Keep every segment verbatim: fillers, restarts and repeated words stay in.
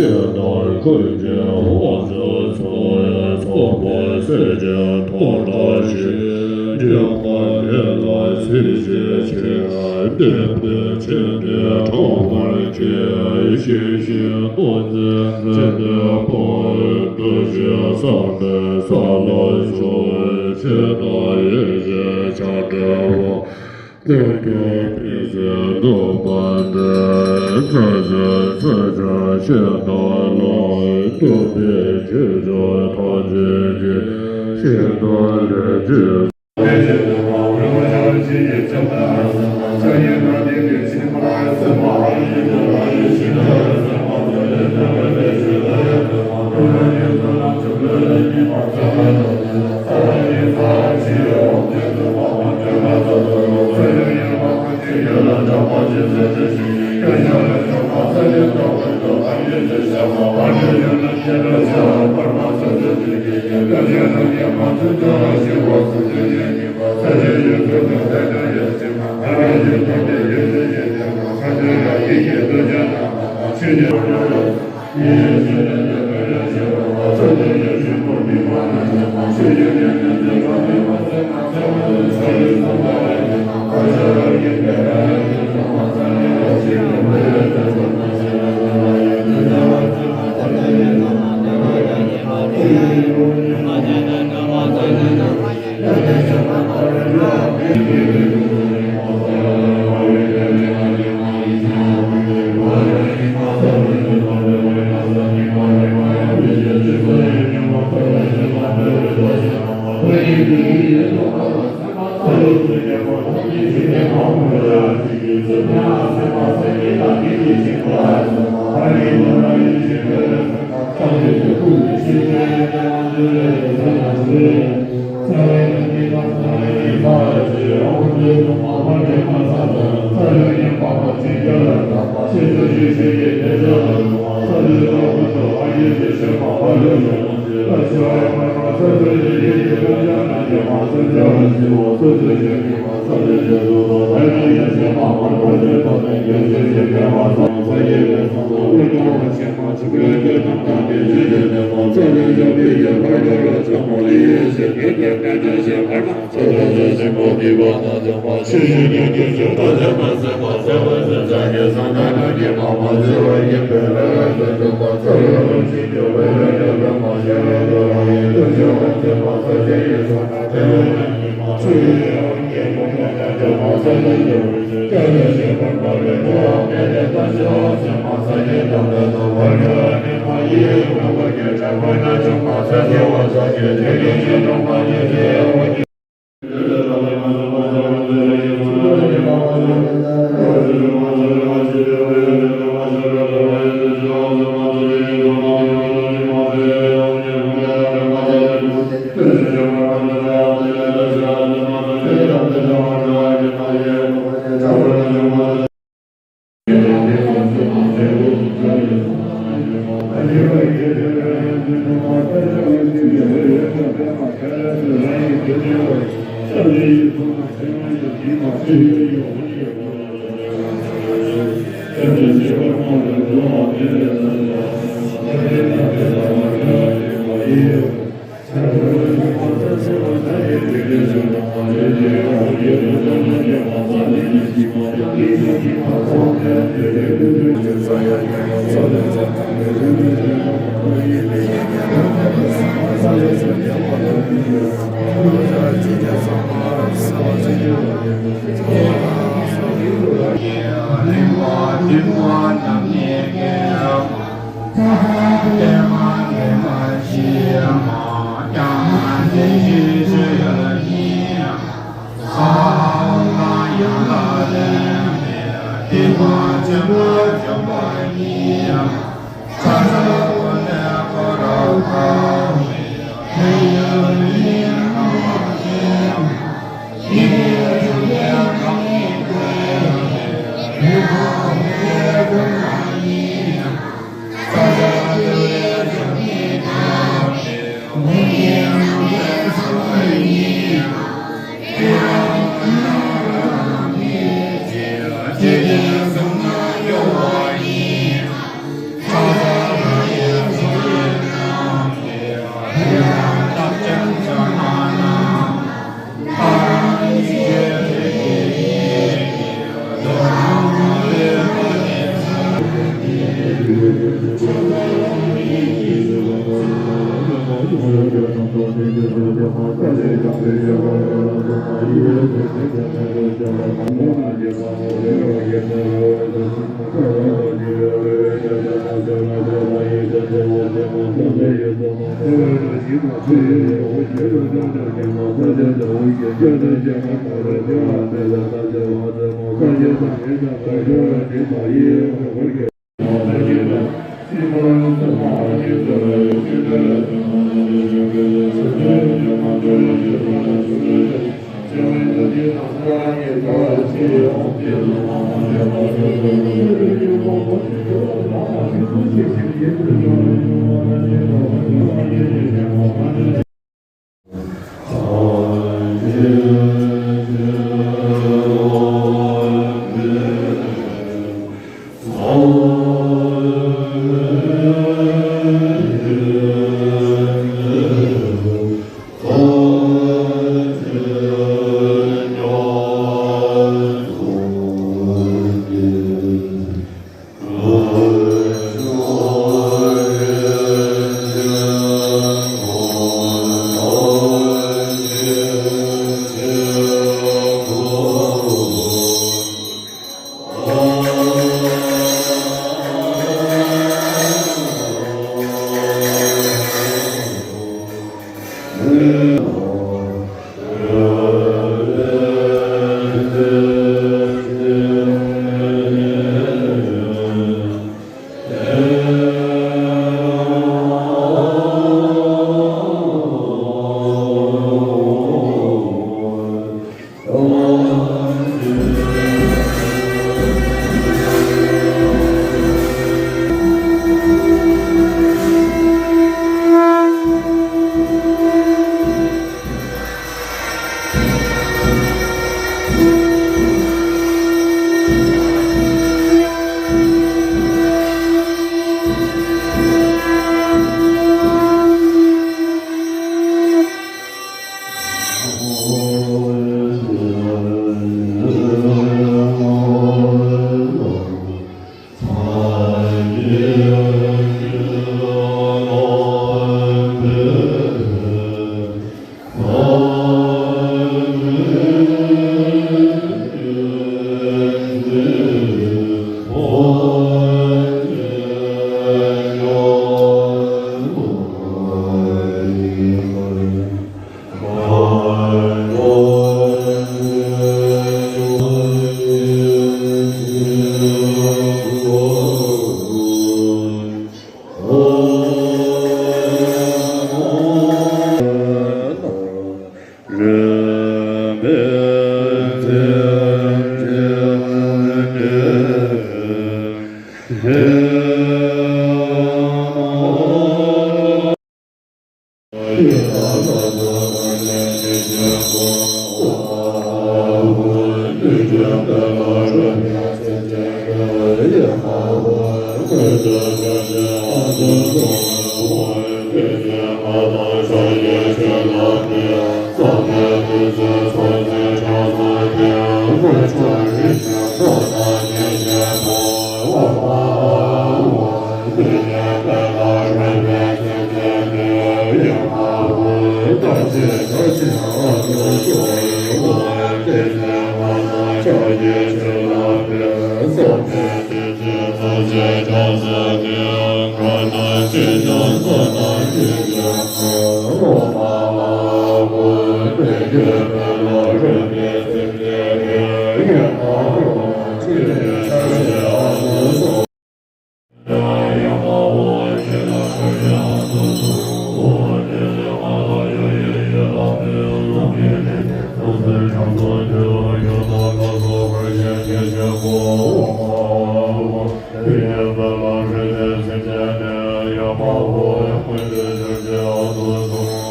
ཆོས་དང་ཀུན་གྱི་དབང་དུ་སོང་བའི་ཚོགས་པ་སེར་སྐྱའི་ཐོག་ལ་ཞིག་འཇུག་པ་དེ་ལ་སྲིད་ཞིའི་ཆོས་བསྟན་པའི་ཆོས་འདི་གྲགས་པར་བྱས། ཤེས་བཞིན་ནོར་རྫས་མཛད་པའི་དཔའ་བོའི་གདུལ་བྱའི་བསམ་པའི་ས་ལ་བཞུགས་པའི་ཆོས་དང་ཡེ་ཤེས་ཆགས་བྲལ་བ། ཀུན་ཏུ་ཕན་ཕྱིར་བསྔགས་པ་འདི། ཚུལ་བཞིན་ཚུལ་བཞིན་ཤེས་དང་ལག། སྟོན་པའི་ཁྱད་ཆོས་ཐམས་ཅད་ཀྱིས། ཤིན་ཏུ་ལེགས་བརྗོད།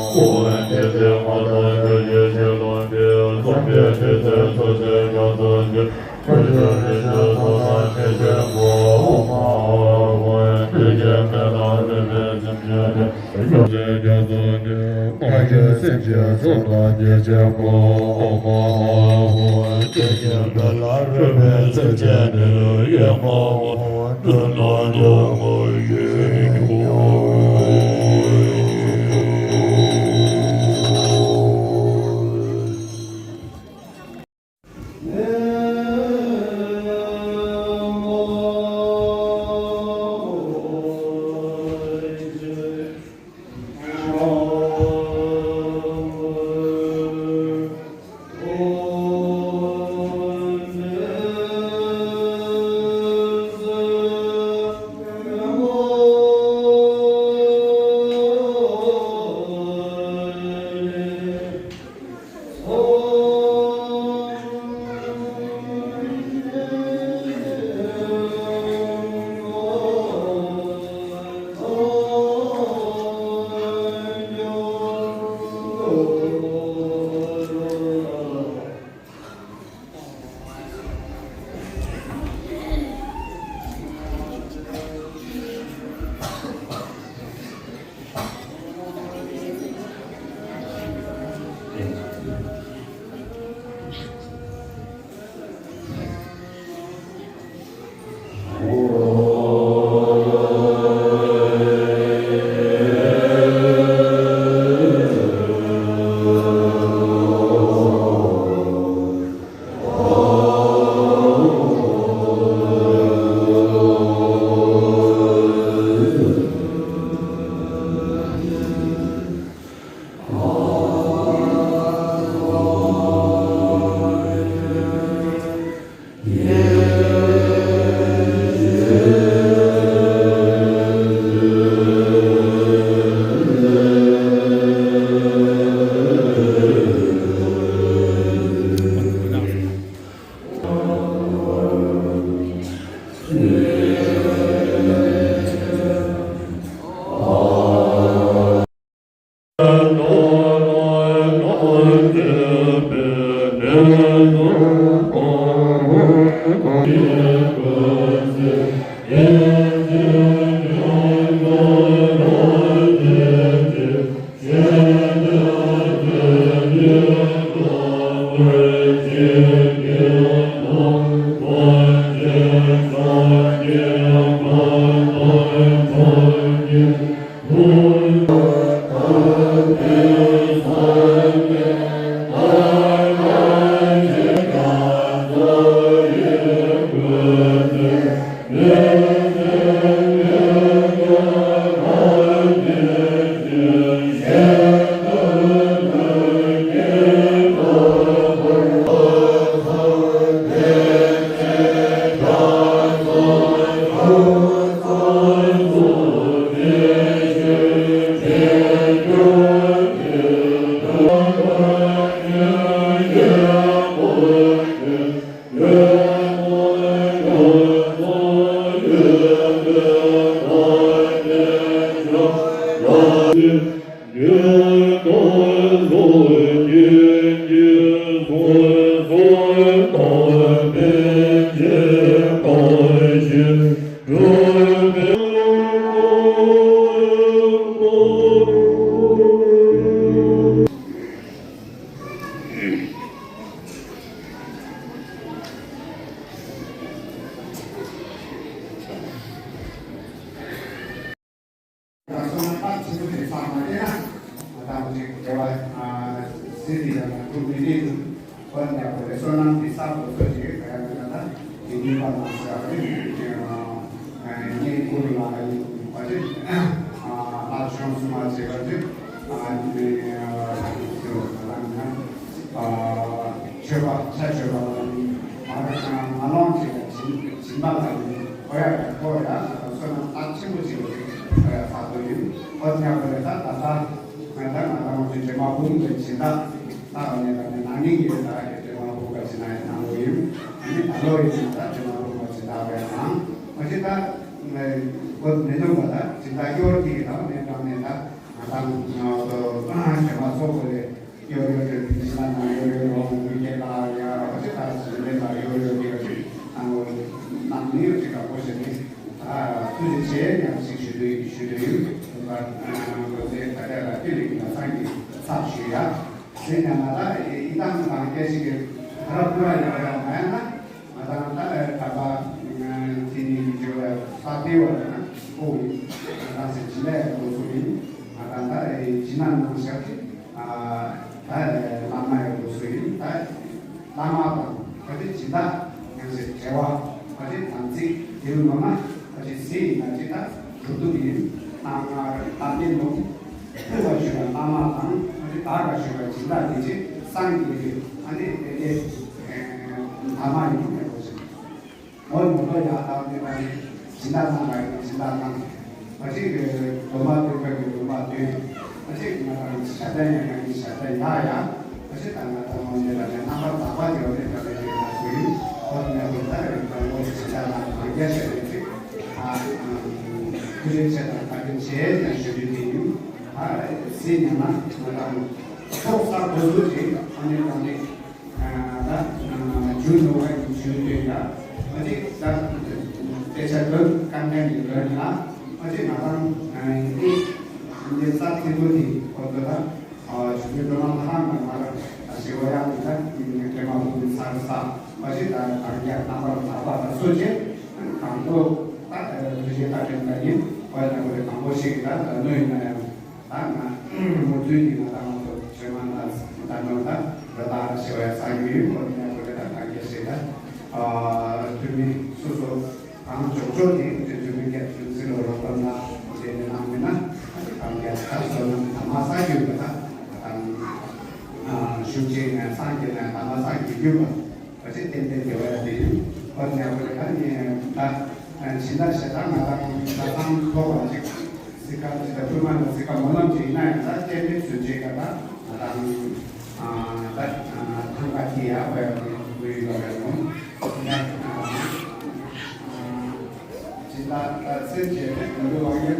བསོད་ནམས་རྟགས་ཆེན་པོ་དེ་བསགས་མ་བསྡད་ན། ང་དང་ཅིག་དགེ་བ་སྲིད་དེ་ཡང་ཐུགས་མི་ནུས་འདུག། འོན་ཀྱང་ཁོ་རེ་བསོད་ནམས་དེ་བསགས་དགོས་ཚོད་ཅིག་ག་ཡང་མེད་ན། ད་དེ་ནུས་པ་མ་ཟད་པ་རེད། ངས་ཀུན་ལ་ཡིན་པ་ཅིག་ལ་གཞུང་སྲུང་མ་བྱས་པ་ཅིག་ཨ་ནི་ང་རང་ན། ཆོས་པ་ཆ་ཆོས་པ་ལ་ནི་མ་རེད། ང་ལོང་ཅིག་ལ་སྦྱིན་སྦྱིན་པ་ལ་ནི་ཁོ་ཡ་ཁོ་ཡ་བསོད་ནམས་རྟགས་ཆེན་པོ་ཅིག་ལ་ཁོ་ཡ་བསགས་དགོས་ཡིན། ཨོ་ཉག་པ་ལས་ད་ད་ལྟ་ང་ད་ང་ད་ང་ཚོའི་སྒྲོལ་མ་འབུམ་གྱི་སྦྱིན་བདག་ད་ནི་ད་ནི་ན་ནིང་གི་ད་སྒྲོལ་མ་འབུམ་གྱི་སྦྱིན་བདག་གནང་དགོས་ཡིན། ཨ་ནི་ད་ལོ་ཡིན་ན་ད་སྒྲོལ་མ་འབུམ་གྱི་སྦྱིན་བདག་བས་དང་ཨ་ཅི་ད་ཁོ་མི་འདུག་པ། ད་སྦྱིན་བདག་སྐྱོར་གྱི་ད་ནི་ད་ནི་ད་ང་ད་ང་ཚོ། དེ་ནས་ང་ད་ཡི་དམ་དང་སྐད་ཅིག་གི་ཧ་ར་པུ་ར་ཡག་ཡག་མ་ཡང་ན་ང་ད་ང་ད་དམ་པ་དེ་ནི་འཇོ་བའི་ས་དེ་བ་ན་ཨོ་ཡི་ང་ད་སེམས་ཅི་ལས་འགོ་ཚུགས་ཡིན། ང་ད་ད་ཅི་ན་ནང་ཤར་གྱི་ད་བླ་མ་ཡི་འགོ་ཚུགས་ཡིན། ད་བླ་མ་དང་ད་དེ་ཇི་ལྟ་ཡང་ཟེར་བྲལ་བ་ད་དེ་དམ་ཚིག་དེ་རུ་ནོར་ན་ད་དེ་སྲིད་ཡིན་ན་ཅི་ད་གྲུབ་ཐུབ་ཡིན། ཨ་ང་རེ་ད་དེ་ནོ། ཐུབ་པ་ཞུ་བའི་བླ་མ་དང་ཨ་ནི་བདག་ལ་ཞུ་བའི་སྦྱིན་བདག་དེ་ཅིག་སངས་རྒྱས་ཀྱི་ཨ་ནི་དེ་དེ་ཨེ་བླ་མ་ཡིན་པའི་གོ་ཆེ། འོ་ནུ་ལོ་ཡག་དང་དེ་ལ་ནི་སྦྱིན་བདག་གནང་བ་ཡིན་སྦྱིན་བདག་གནང་། ཨ་ཅིག་གི་སྡོམ་པ་སྟོན་པ་གི་སྡོམ་པ་སྟོན། ཨ་ཅིག་ང་དང་ཞབས་བརྟན་ཡང་ཡང་གི་ཞབས་བརྟན་ཡག་ཡག་ཨ་ཅིག་དང་ང་དང་འོ་ནི་ལ་ནི་རྣམ་པར་དག་པ་དེ་འོ་ནི་ལ་ནི་དེ་ལ་ཞུ་ཡིན། འོ་ནི་ལ་ནི་ད་རིང་དང་འོ་ནི་སྦྱིན་བདག་གནང་གང་རྒྱ་ཆེ་རེད་ཅིག་ཨ་ཨ་ཐུགས་རྗེ་ཆེ་དང་བཀའ་དྲིན་ཆེ་ཡང་ཞུ་རྒྱུ་དེ་ཡིན། ཨ་སྲིད་ཉམས་ན་ང་དང་ཚོགས་བསགས་དགོས་ཚུལ་ཅིག་ཨ་ནི་དང་ནི་ད་རྒྱུ་ནོར་བ་ཡི་རྒྱུ་དོན་ལ་ཨ་ཅིག་ད་དེ་ཆ་དོན་དཀའ་ངལ་གྱི་དོན་ལ་ཨ་ཅིག་ང་དང་ཨ་ནི་ནི་རྩ་ཐིག་པོ་དེ་ཁོ་ཚོ་ད། ཨ་ཆུ་ཚོད་སྒྲོལ་མ་ལྷ་ཁང་ནང་མར་ཞི་བ་ཡང་དེ་ལ་ཀྲེ་མ་ཕུ་ཚར་ས་མ་ཞིག་དང་དང་རྒྱ་རྣམ་པར་དག་པ་ལ་སོགས་བྱས་གང་དུ་ད་ཐུགས་རྗེ་བཀའ་དྲིན་ལ་ཡིན། དཔལ་ནས་བོད་དང་པོ་ཞིག་ལ་གནོད་ཡིན་ན་ཡང་ད་ང་མུ་མཐུད་ཀྱི་ང་དང་ང་ཚོ་ཆོས་མ་ན་ད་ནོར་ད་ར་ད་ཞི་བ་ཡང་ས་ཡོད་ཡོད། དཔལ་ནས་བོད་དང་དང་རྒྱ་ཞིག་ལ་ཐུན་མིན་སོ་སོ། གང་ལྕོགས་ལྕོགས་ཀྱིས་དེ་དུས་མི་སྐད་ཚུལ་ཚིག་ལ་རོགས་པ་གནང་དེ་ནས་གནང་མེད་ན་ཨ་ཅེ་གང་རྒྱལ་ཁ་བཟོ་ན་དམ་པ་ས་རྒྱུད་པ་དང་ཞུ་ཅེས་ནས་སངས་རྒྱས་ནས་དམ་པ་ས་རྒྱུད་རྒྱུད་པ་ཨ་ཅེ་ཏན་ཏན་དེ་བས་དེ་ཡིན། ཁོ་ནས་བོད་ལ་ནས་ད་ཕྱི་ཟླ་ཞེ་དྲག་ང་དང་ཟླ་གསུམ་ཐོག་པ་ཅིག་སི་ཁ་ཅི་ད་ཕུ་མ་ལ་སི་ཁ་མོ་ལམ་ཅིག་ཡིན་ན་ཡང་ད་ཏན་ཏན་ཚུན་ཆད་ཀ་ད་ང་དང་། ད་ཐང་ག་ཐི་ཡ་བའི་བུའི་ལོ་རེ་ནོ། ད་ཅི་ད་ད་ཚེ་རྗེས་ནས་ང་ཚོ་དབང་ཡོད་